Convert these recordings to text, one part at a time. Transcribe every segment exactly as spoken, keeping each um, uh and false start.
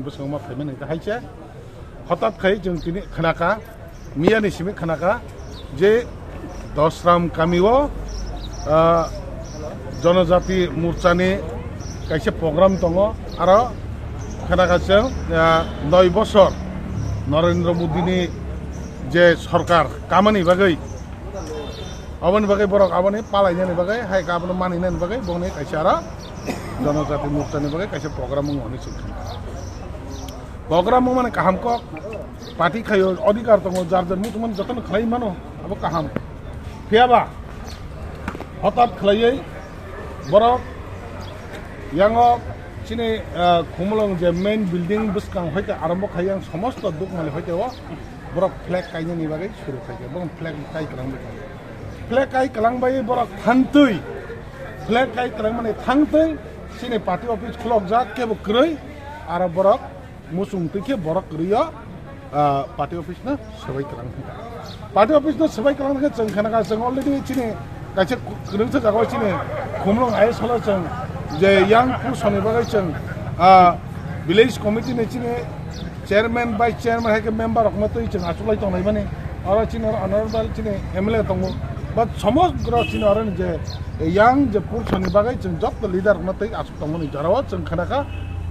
Bwskango ma phaimani hwnkhe hai se. Hothat khai chwng tini khnakha, miyani simi khnakha je Dosram kamio, ah, Jonojati Morchani kaisa program tongo. Aro khnakha chwng, ah, noi bosor Narendra Modini je sorkar kamani bagwi, aboni bagwi borok aboni palainani bagwi, hai abono maninani bagwi bongni kaisa aro Jonojati Morchani bagwi kaisa program wngo hwnwi chwng khnakha. Program wngmani kaham kok, party khaio, odhikar tongo, jar jar muchungmani jotono khlai mano, abo kaham. Phiyaba hothat khlaiwi borok yango chini, ah, Khumulwng je main building bwskang hoite arombo khai yang somosto dukmani hoite o borok flag kainani bagwi suru khaikha, borok flag kai kwlangbai kha. Flag kai kwlangbai borok thangtwi, flag kai kwlangmani thangtwi chini party office khulokjak kebo kwrwi, aro borok muchung twi khe borok kwrwi o, ah, party office no swbai kwlang thangkha. Party office no swbai kwlang thangkhe chwng khanakha, chwng already chini kaisa kwrwngsa jaga o chini Khumulwng I S hall o chwng je yang pursoni bagwi chwng, ah, village committee ni chini chairman, vice chairman hai khe member rok no twi chwng achuklai tonglaimani. Oro chini oro honorable chini M L A tongo. But somogro chini oro ni je yang je pursoni bagwi chwng joto leader rok no twi tongmani jorao chwng khanakha,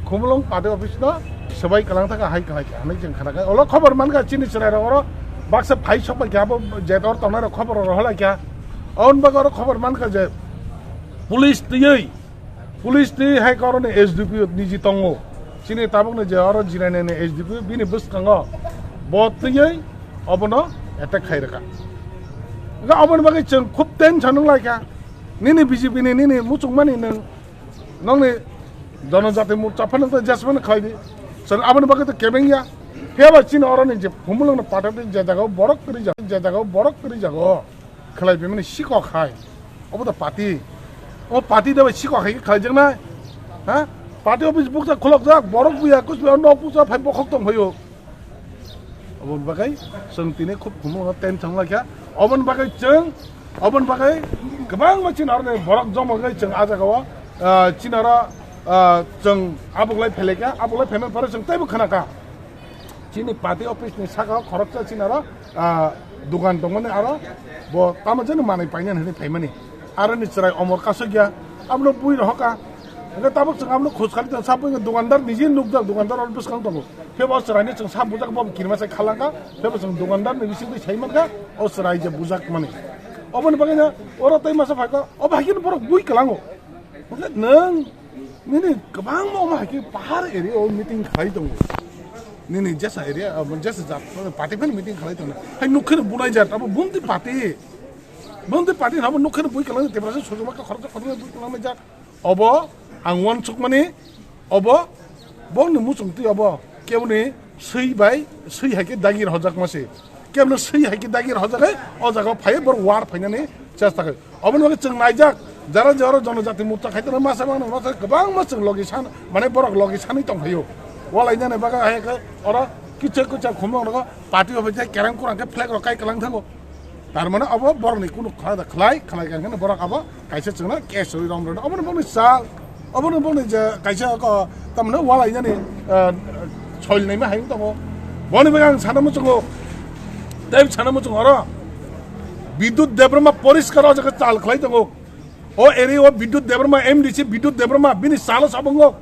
Khumulwng party office no swbai kwlang thangkha, hai kwlai kha hinwi chwng khanakha. Olo khobor mankha chini chwrairok oro baksa phai sokbai kha, abo je dor tongnai rok khobor rok rohorlai kha. Aboni bagwi oro khobor mankha je police twiwi, police twi hai khe oroni S D P O niji tongo. Chini tabukni je oro jirainani S D P O bini bwskango bo twiwi obono attack khai rwkha. Hwnkhe aboni bagwi chwng khub tension wng lai kha. Nini B J P ni nini muchungmani nwng Nokni Jonojati Morcha phano tei jesmano khlai di. Chwng aboni bagwi tei kebeng ya. Phiya ba chini oroni je Khumulwng no pathak di, je jaga o borok kwrwi jago, je jaga o borok kwrwi jago. Khlai bimani sikok hai. Obo to party. O party da bai sikok hai khlai jaknai. Ha? Party office bukcha khulok jak, borok buya, kus buya, nok bukcha phai bokhok tong phaio. Aboni bagwi chwng tini khub khumung no tension lai kha. Aboni bagwi chwng, aboni bagwi kwbangma chini aro borok joma wngwi chwng ah jaga o, ah, chini aro, ah, chwng abuklai phailai kha, abuklai phaimani pore chwng teibo khna kha. Chini party office ni saka o khoroksa chini aro, ah, dukan tongmani aro bo tamo jani manwi painani hinwi phaimani. Aroni chwrai omor kasukya, abono bui rohorkha. Hwnkhe tabuk chwng abono khoj khali tong, sabo wngkha dukandar niji nukjak, dukandar oro bwskang tongo. Phiya bo chwraino chwng sabo bujak, bo kirima sai khalangkha. Phiya bo chwng dukandar ni bisingtwi sai mankha, o chwrai je bujak mani. Oboni bagwino oro tei masa phaikha, o bai khe borok bui kwlango. Hwnkhe nwng nini kwbangma omo hai khe pahar area o meeting khlai tongo. Nini jesa area, ah, jesa jat, party phano meeting khlai tongo. Hai nukhe no bunai jat, abo bumtwi party. Bumtwi party hwnba nukhe no bui kwlango, Tiprasa sojoma khe khoroksa khoroksa bui kwlangnai jat. Obo ang uansukmani, obo bongni muchungtwi obo keboni swi bai swi hai khe dagi rwjakma se. Keboni swi hai khe dagi rwjak hai, o jaga o phai borok war phainani chesta khai. Oboni bagwi chwng naijak, jara je oro Jonojati Morcha khai tongo, masa mano, masa kwbangma chwng logi san, mane borok logi sanwi tong phaio. Walainani bagwi hai khe oro kichar kichar khumlok nogo party office hai kereng kurang khe flag rok kai kwlang thango. Tar mane abo borokni kunu kha da khlai, khlai kha hwnkheno borok abo kaisa chwngno case rwi rom rwno. Obono bongni sal, obono bongni je kaisa ko tamno walainani, ah, soil naima hai tongo. Boni bagwi ang sana muchungo, tei sana muchungo oro Bidyut Debbarma poriskar o jaga chal khlai tongo. O area o Bidyut Debbarma, M D C Bidyut Debbarma, bini salo sabungo.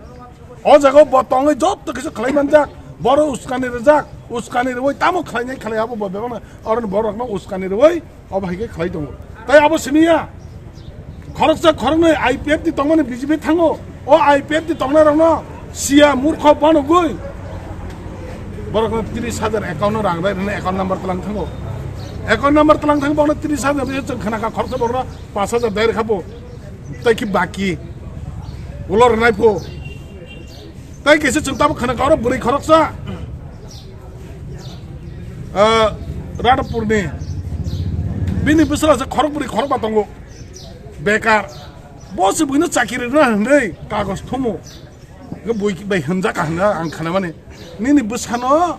O jaga o bo tongwi joto kisa khlai manjak. Boro uskani rijak, uskani rwi tamo khlainai khlai abo bo bebakno oroni borokno uskani rwi obo hai khe khlai tongo. Tai abo simi ya. Khoroksa khoroknwi I P F T tongmani B J P thango. O I P F T tongnai rokno siya murkho banogwi borokno tris hajar account no rang rai rwna account number tlang thango. Account number tlang thang borokno tris hajar bai chwng khna kha khoroksa borokno pas hajar dai rwkha bo. Tai ki baki. Ulo rwnai pho. Tai kaisa chwng tabuk khna kha oro bwrwi khoroksa. Ah, Radhapurni. Bini bwsala se khorok bwrwi khorok ba tongo. Bekar. Bo se buino chakiri rwna hwnwi kagoj thumo. Hwnkhe bui bai hwnjak ka hwnna ang khnamani. Nini bwsano,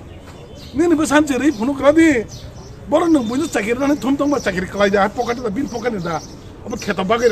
nini bwsano je rwi phunuk radi. Borok nwng buino chakiri rwnani thum tongba chakiri kwlai da, pocket da, bini pocket ni da. Abo kheto bagwi